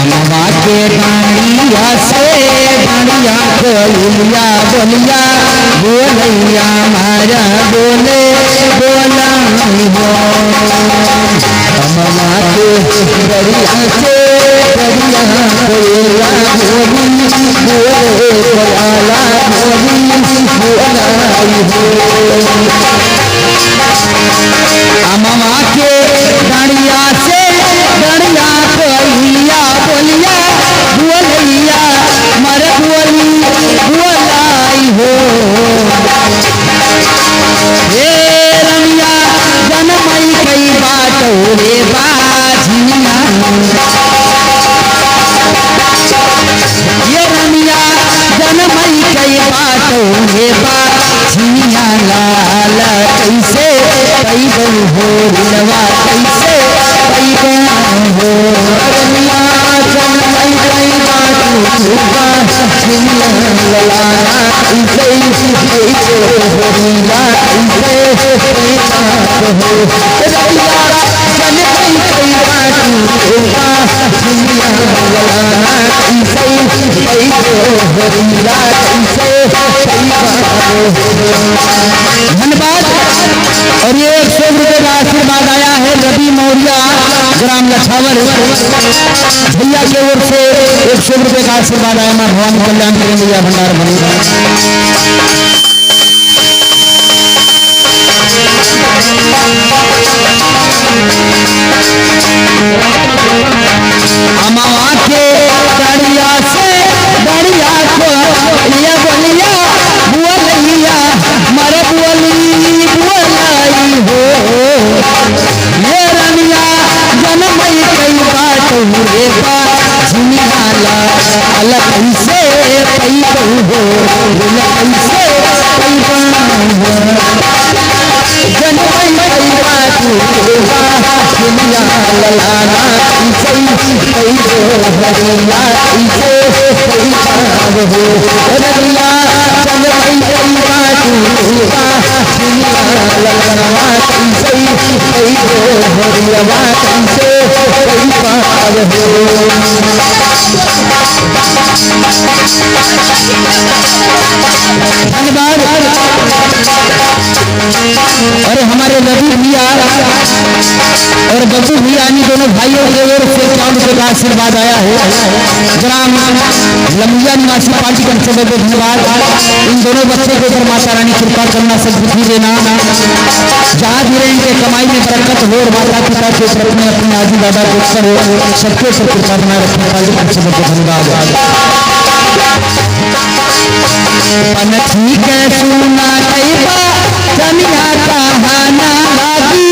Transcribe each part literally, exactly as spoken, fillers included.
अमवा के डाँड़िया से डाँड़िया कोइलिया बोलिया, बोलैया मारा बोले बोलाई हो। अमवा के डरिया से डरिया कोइला बोली, बोले कोइला बोली, बोलाई हो। अमवा के डरिया से डरिया कोइलिया बोलिया, बोलैया मर बोली बोलाई हो। हे रमिया जनमई कई बाटो रे बाझिनिया। ये रमिया जनमई कई बाटो रे बाझिनिया, लाल कैसे पैबो हो, दिलवा कैसे पैबो हो। रमिया जनमई कई बाटो रे बाझिनिया, ललाना कैसे पैबो हो, दिलवा कैसे पैबो हो। रमिया जनमई कई बाटो रे बाझिनिया, ललाना कैसे पैबो हो, दिलवा कैसे पैबो हो। धन्यवाद। और ये एक सौ रुपये का आशीर्वाद आया है रवि मौर्या, ग्राम लछावर। भैया के ओर से एक सौ रुपये का आशीर्वाद आया। माँ भवानी कल्याण करें, भैया भंडार भरे। अमवा के डरिया से डरिया को ये बोलिया, बोलिया मर बोली बोलाई हो। ये रमिया जनमई कई बाटो रे बाझिनिया, लाल कैसे पैबो हो, दिल कैसे पैबो हो। जनमई कई बाटो रे बाझिनिया, ललाना कैसे पैबो हो, दिल कैसे पैबो हो। रमिया जनमई कई बाटो रे बाझिनिया, ललनवा कैसे पैबो हो, दिलवा कैसे पैबो हो। धन्यवाद। अरे हमारे रवि भैया और बब्बू भैया, इन दोनों भाइयों के ओर से इक्यावन रुपये का आशीर्वाद आया है। ग्राम लमुया निवासी पार्टी constable को धन्यवाद। इन दोनों बच्चों के ऊपर माता रानी कृपा करना, सद्बुद्धि देना, जहाँ भी रहें इनके कमाई में बरकत हो और माता पिता के ऊपर अपने, अपने आजी दादा के ऊपर हो, सबके ऊपर कृपा बनाए रखें। पार्टी constable को धन्यवाद। पनछी के सुना कइबा, रमिया कहाँ ना लागी,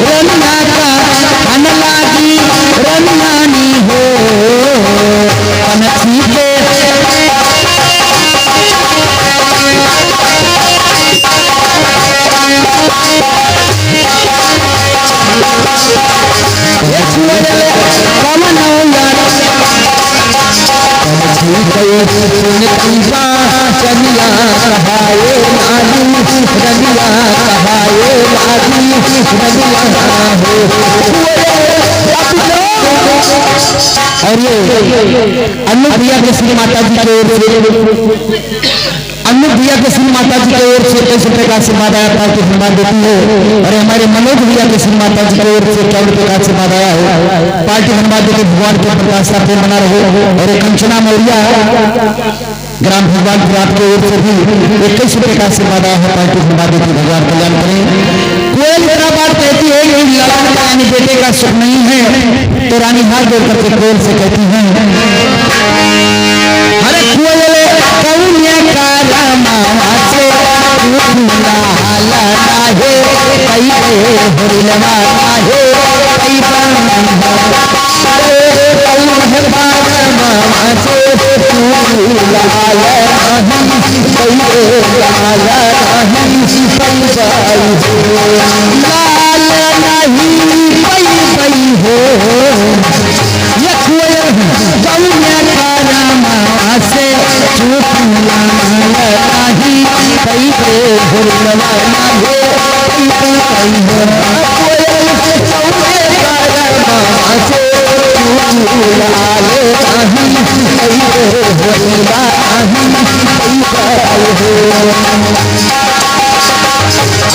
रमिया कहाँ ना लागी, रमिया नी हो। पनछी के और ये अन्नू भैया के श्री माता जी के ओर से अन्नू भैया के श्री माता जी के ओर से इक्कीस रुपए का आशीर्वाद आया, पार्टी धन्यवाद देती है। और हमारे मनोज भैया के श्री माता जी के ओर से इक्यावन रुपए का आशीर्वाद आया है। पार्टी धन्यवाद देती है, भगवान की कृपा स्थापना बना रहे। और एक कंचना मौर्या, ग्राम भगवानपुर, आपके ओर से भी इक्कीस रुपए का आशीर्वाद आया है। पार्टी धन्यवाद देती है, भगवान कल्याण करें। कोयल इतना बात कहती है कि ललन का यानी बेटे का सुख नहीं है, तो रानी हाथ जोड़ करके कोयल से कहती है, अरे कोयल कौन कारमा से तू लाल काहे कैले होरिलवा काहे कैबा। अरे कौन है कारमा से तू लाल नहीं कैले, लाल नहीं कैबाई हो, लाल नहीं कैबाई हो। ये कोयल कौन कारमा से चूक लाल नहीं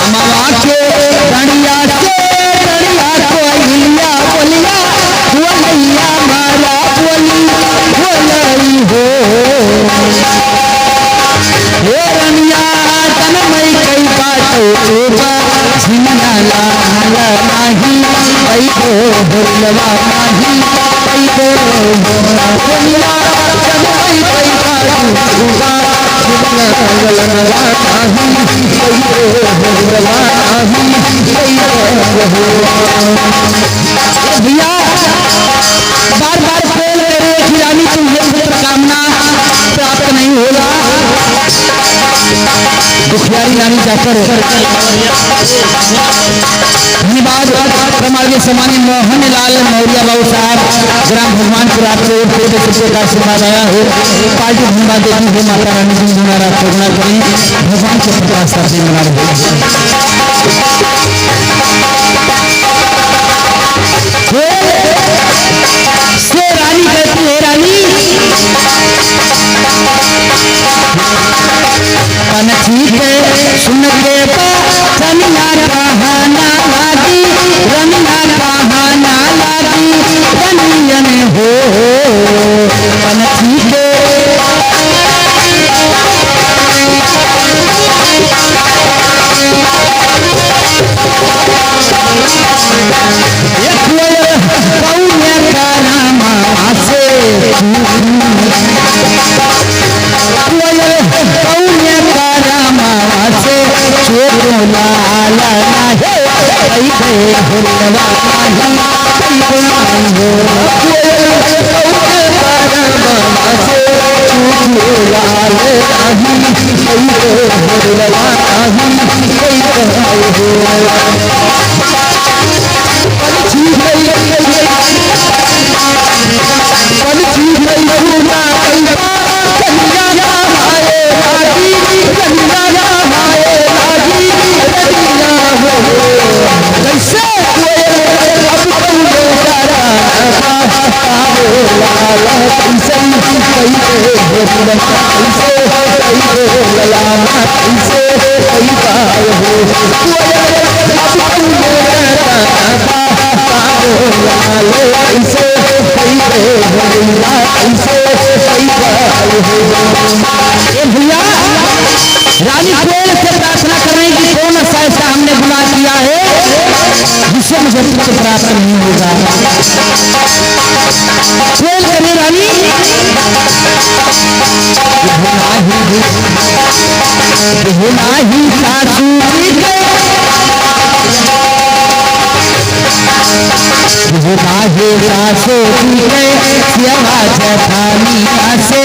अमवा के डंडिया से डंडिया कोयलिया बोलिया, बोलैया मारा बोली, बोलई हो। हे रनिया तन मई कई बाटो चोपा, झिमना लाल नाही, पई दो बोलवा नाही, पई दो बोलवा नाही, पई दो बोलवा नाही। ए भैया, बार बार कोयल करे कि रानी तुमसे पुत्र कामना प्राप्त नहीं होगा। दुखियारी रानी जाकर। धन्यवाद। हमारे सम्मानित मोहन लाल मौर्य बाबू साहब, ग्राम भगवानपुर, आपके ओर से दस रुपये का आशीर्वाद आया है। पार्टी धन्यवाद देती हुई माता रानी गुनगुना रात को गुणा करें, भगवान के प्रकाश साथ में मना रहे। हे, से रानी कहती है, रानी, पनछी के सुन के बा, रनिया कहाँ ना लागी, रनिया कहाँ ना लागी, रनियन हो, पनछी के। ए कोयल कौने करमवा से, कोयल कौने करमवा से, चोको लाल ना हे, कई दे भोलवा नाही, कई दे हो। कोयल कौने करमवा से, चोको लाल नाही, कई दे भोलवा नाही, कई दे हो। ए भैया, रानी कोयल से प्रार्थना कर रही कि कौन सा ऐसा हमने गुनाह किया है जिससे मुझे पुत्र प्राप्त नहीं होगा। कोयल करे रानी, नाही सासू जी के, नाही सासू जी के, सियवा जेठानिया से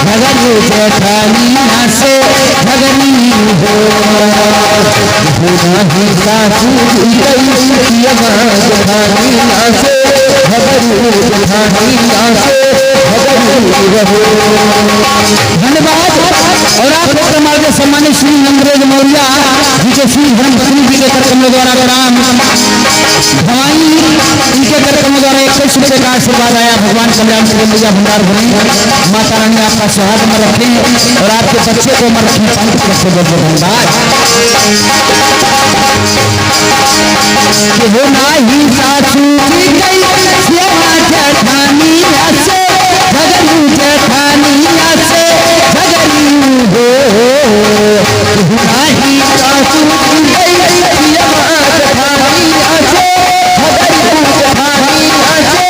झगड़ू, जेठानिया से झगड़ी हो। नाही सासू जी के, सियवा जेठानिया से झगड़ू, जेठानिया से झगड़ी रहो। धन्यवाद। और आप लोग हमारे सम्मानित श्री नंदराज मौर्य जी के श्री धर्म पत्नी जी के कर कमलों द्वारा प्रणाम। भवानी इनके कर कमलों द्वारा इक्कीस रुपये का आशीर्वाद आया। भगवान कल्याण करे, मैया भंडार भरे, माता रानी आपका सुहाग में रखें और आपके बच्चे को अमर रखें। पंच के से बदले भंडार। केहू नाही सासू जी गई, सेवा जेठानिया से, झगड़ू जेठानिया से, झगड़ू हो। केहू नाही सासू जी गई, सेवा जेठानिया से, झगड़ू जेठानिया से,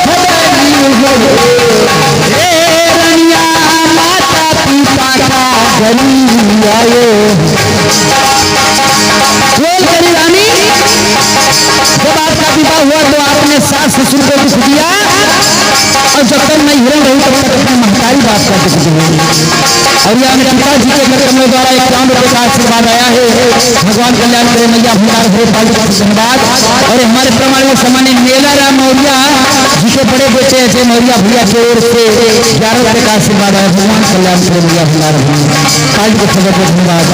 झगड़ू हो। ए रनिया माता पिता का गली आए। बोल गरी रानी, जब आपका विवाह हुआ तो आपने सास ससुर को दुख दिया, और जब तक मैं हिरण रही तब तक अपने महतारी बाप का दुख दिया। और यह हमें पिताजी के कर कमलों द्वारा इक्यावन रुपये का आशीर्वाद आया है। भगवान कल्याण करे, मैया भंडार भरे, पाल धन्यवाद। और हमारे प्रमाण में सम्मानित मेला राम मौर्य जी के बड़े बेटे अजय मौर्य भैया की ओर से ग्यारह रुपये का आशीर्वाद आया। भगवान कल्याण करे, मैया भंडार भरे, पाल धन्यवाद।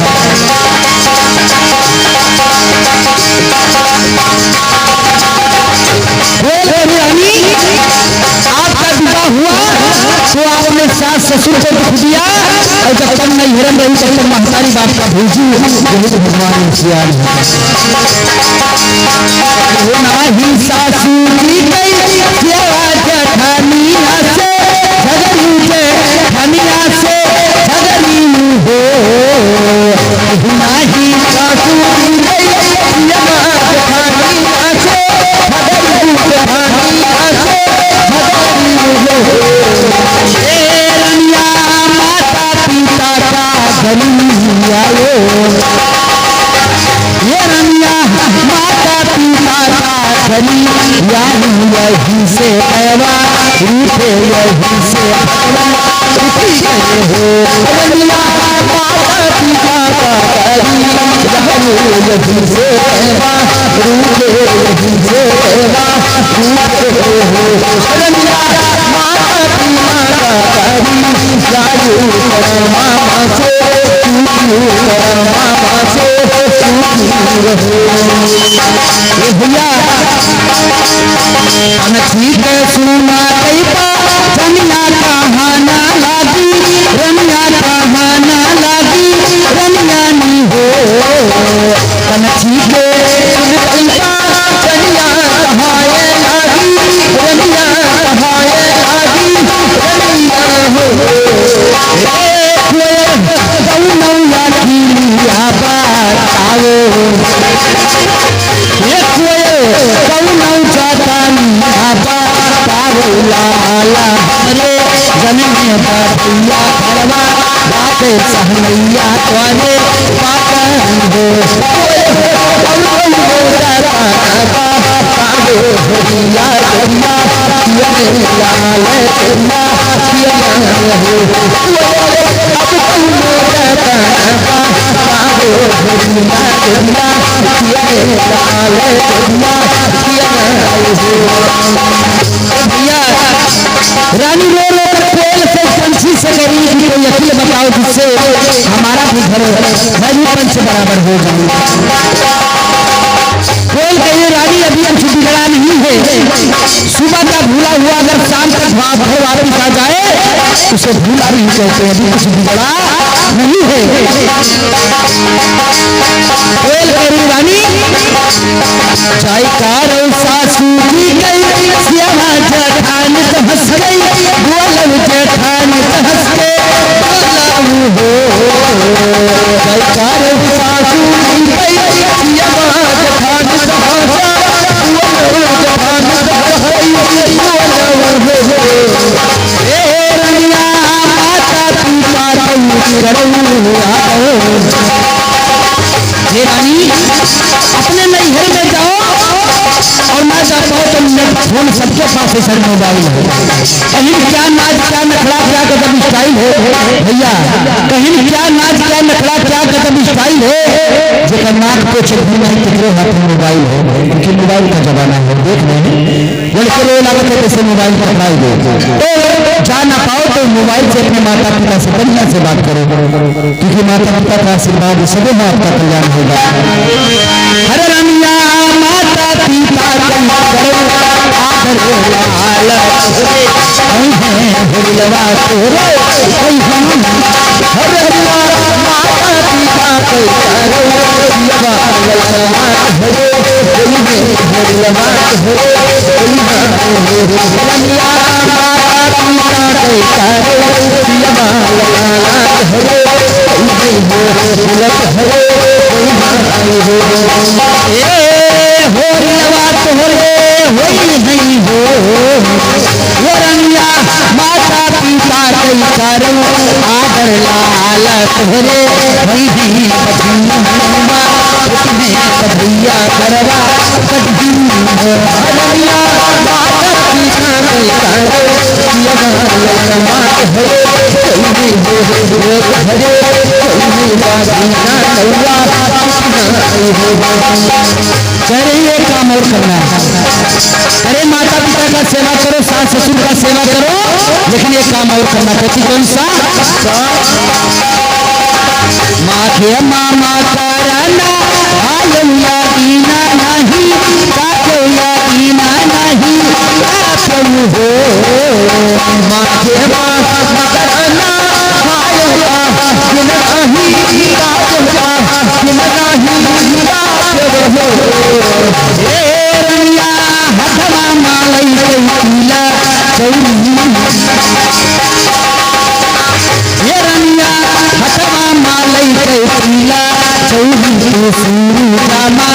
बोल, बोल, रानी, आपका विवाह हुआ तो आपने सास ससुर को दुख दिया, और जब तक नैहर में रही तब तक महतारी बाप का भूजी, यही तो भगवान ने किया है। हो नाही सासू की कई सेवा जठानिया से, झगड़ू जेठानिया से, झगड़ी हो। हो नाही सासू की कई सेवा जठानिया से, झगड़ू जेठानिया से, झगड़ी हो। ए रनिया माता पिता का धनी आयो। ये रनिया माता पिता का धनी यानी यही से पैवा रूठे यही से भगवान दुखी करे हो। रनिया माता पिता का धनी यानी यही से पैवा रूठे यही से पैवा रूठे हो। रनिया माता पिता का धनी यानी मामा से ए भैया, अनथी के सुना कई बा, रनिया कहाँ ना लागी, रनिया कहाँ ना लागी, रनिया नी हो। अनथी के सुन कई बा, रनिया कहाँ ए लागी, रनिया कहाँ ए लागी, रनिया हो। ए कोयल, कौनौ लाठी लिया बताओ। ए कोयल, कौनौ जाता लिया बताओ। लाला हमरे जन्मे बबुआ घरवा बाटे सहनैया तोरे बाटन हो। कोयल, कौनौ जाता बताओ। भैया, भैया, ये लाल चुनरिया हो। अब तुम रहता बाबू भैया, भैया, ये लाल चुनरिया हो। भैया, रानी रो रो कर कोयल से, पंछी से कह रही कि कोई अकिल बताओ जिससे हमारा भी घर, मैं भी पंछ बराबर हो जाऊं। कोयल कहे, "रानी, अभी कुछ बिगड़ा नहीं है। सुबह का भूला हुआ अगर शाम तक वा-, घर वापस आ जाए, उसे भूला नहीं कहते, अभी कुछ बिगड़ा नहीं है।" कोयल कह रही, "रानी, जाय का रौ सासू की गई, सियावा जेठान तो हंस गई, बोलौ जेठान तो हंस के बोलौ हो।" जयकार सासू की गई, सियावा जेठान तो हंस गई, बोलौ जेठान तो हंस गई, बोलौ हो। ए रनिया माता पिता कई करौ आदर। हे रानी, अपने नैहर में जाओ और ना जा पाओ तो नेट फोन सबके पास है सर, मोबाइल है। कहीं क्या नाच, क्या नखड़ा, क्या गजब स्टाइल है भैया, कहीं क्या नाच, क्या नखड़ा, क्या गजब स्टाइल है। जेकर नाक पे चढ़ी नहीं, तेकरे हाथ में मोबाइल है, क्योंकि मोबाइल का जमाना है, देख रहे हैं। लड़के रोए लागत है, कैसे मोबाइल पकड़ाई दे। तो जा ना पाओ तो मोबाइल से अपने माता पिता से बढ़िया से बात करो, क्योंकि माता पिता का आशीर्वाद सदैव आपका कल्याण होगा। हरे रनिया माता पिता कई करो आदर लाल, हई है होरिलवा तोरे, हई हम। हरे रनिया माता पिता कई करो, पियवा ललनवा हरे। ए होरिलवा तोहरे होई हई हो, वो रनिया माता पिता कई करो आदर लाल तोहरे होई हई। भैया करवा कटही हो। रनिया माता पिता कई करो, पियवा ललनवा हो, कोई नहीं हो, हरे कोई नहीं बाजी ना नौला, कितना आई हो। कह रही है, काम और करना है। अरे, माता पिता का सेवा करो, सास ससुर का सेवा करो, लेकिन एक काम और करना। कौन सा? आखे मामा करना, आयो या दीना नहीं, काको या दीना नहीं, काको हो। माखे मामा करना, आयो या दीना नहीं, काको या दीना नहीं, काको हो। ए रनिया हथवा मालई के पीला चौरी। ए रनिया हथवा मालई के पीला चौरी। तू सूरज मा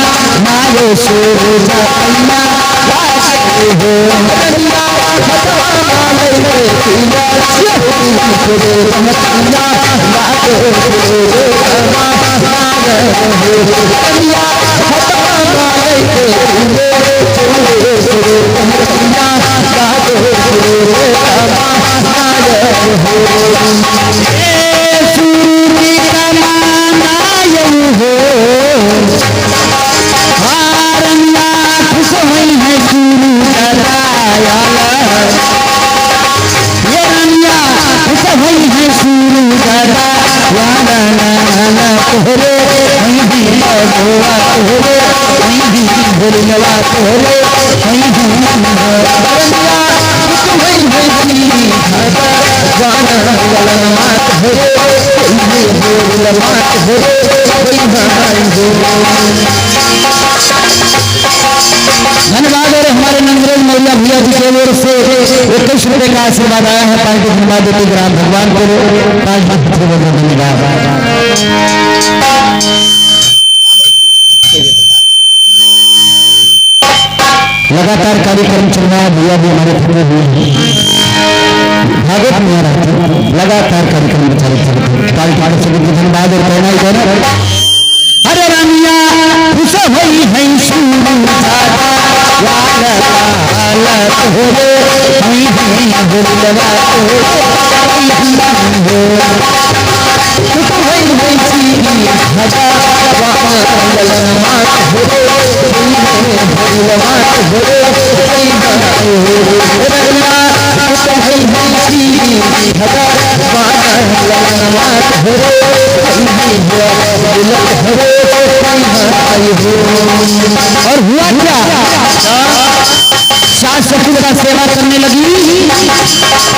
मायो सूरज कन्या लागे हो। रनिया हथवा मालई के पीला चौरी। ये रनिया, खुश होई है सूरज दादा, वाला नाना तोहरे, वही भी लगवा तोहरे, वही भी भोलवा तोहरे, वही भी रनिया, खुश होई है सूरज दादा, वाला ललनमा तोहरे, वही भी भोलवा तोहरे, वही भाई हो। धन्यवाद। और हमारे नंदराज मौर्य भैया जी के ओर से इक्कीस रुपए का आशीर्वाद आया है। पाँच रुपए धन्यवाद देते ग्राम भगवान को, पाँच रुपए धन्यवाद। लगातार कार्यक्रम चल रहा है, भैया भी हमारे थके हुए हैं, भागवत में आ रहे थे, लगातार कार्यक्रम चल रहे थे। पार्टी के सभी को धन्यवाद और कहना ही कहना। अरे रनिया, खुश होई है सूरज दादा, वाला, वाला तोहरे, होई है भोलवा तोहरे, होई है हो। खुश होई है सीधी दादा, वाला, वाला तोहरे, होई है भोलवा तोहरे, होई है हो। रनिया, खुश होई है सीधी दादा, वाला, वाला तोहरे, और हुआ क्या? सास ससुर का सेवा करने लगी,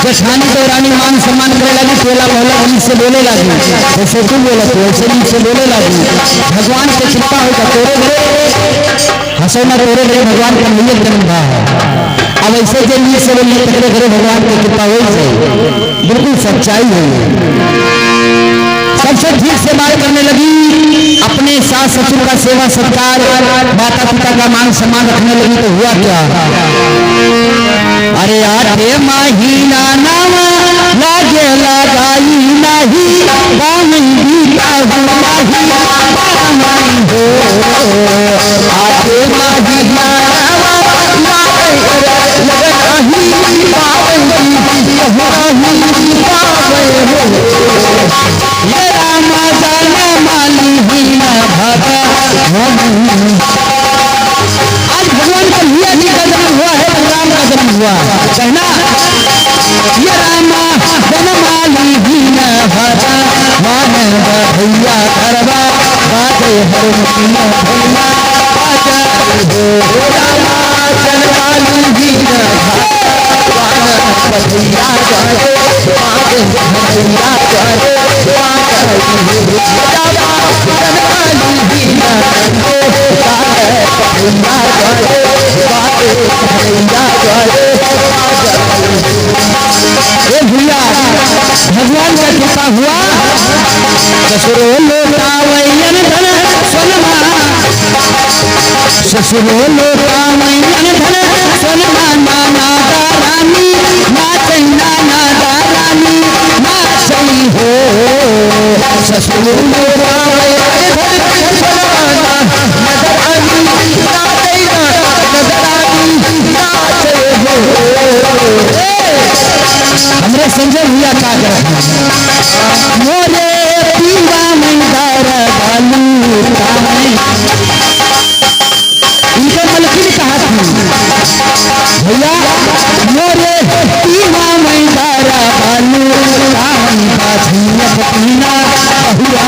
जेठानी देवरानी मान सम्मान करे लगी, टोला मोहल्ला नीक से बोले लगी, जैसे तू बोलत हो वैसे नीक से बोले लगी। भगवान के कृपा होगा तोरे घरे, हंसो ना तोरे घरे भगवान का नियत जन्म बा। अब ऐसे जे नीक से बोलिए, तकरे घरे भगवान की कृपा हो जाए। बिल्कुल सच्चाई है ये। सबसे ठीक से बात करने लगी, अपने सास ससुर का सेवा सत्कार, माता पिता का मान सम्मान रखने लगी तो हुआ क्या? अरे आठे महीना नावा लागे लगाई नाही, बामई बीता हूँ नाही, बामई हो। आठे महीना नावा लागे लगाई नाही, बामई बीता हूँ नाही, बामई हो। ये रामा जाना माली ही ना भागा हम। आज भगवान कन्हैया जी का जन्म हुआ है, बलराम का जन्म हुआ है, कहना, ये रामा बनमाली ही न भाजा, मान भैया घरवा, बाजे हरमुनिया भैया, बाजा हो रामा बनमाली ही न भाजा, मान भैया घरवा, बाजे हरमुनिया भैया, बाजा हो रामा बनमाली ही न भाजा। ए भैया, भगवान का कृपा हुआ। ससुरो लोटावैयन धन सोनमा, ससुरो लोटावैयन धन सोनमा, नाना दारानी नाचै, नाना दारानी नाचै हो। ससुरो लोटावैयन धन सोनमा, हमरे संजय भैया का करत हैं? मोरे पीवा में दर्द लूटा है। इनके मलकिन कहा थी, भैया, मोरे पीवा में दर्द लूटा है, बाझिया पीना बहुरा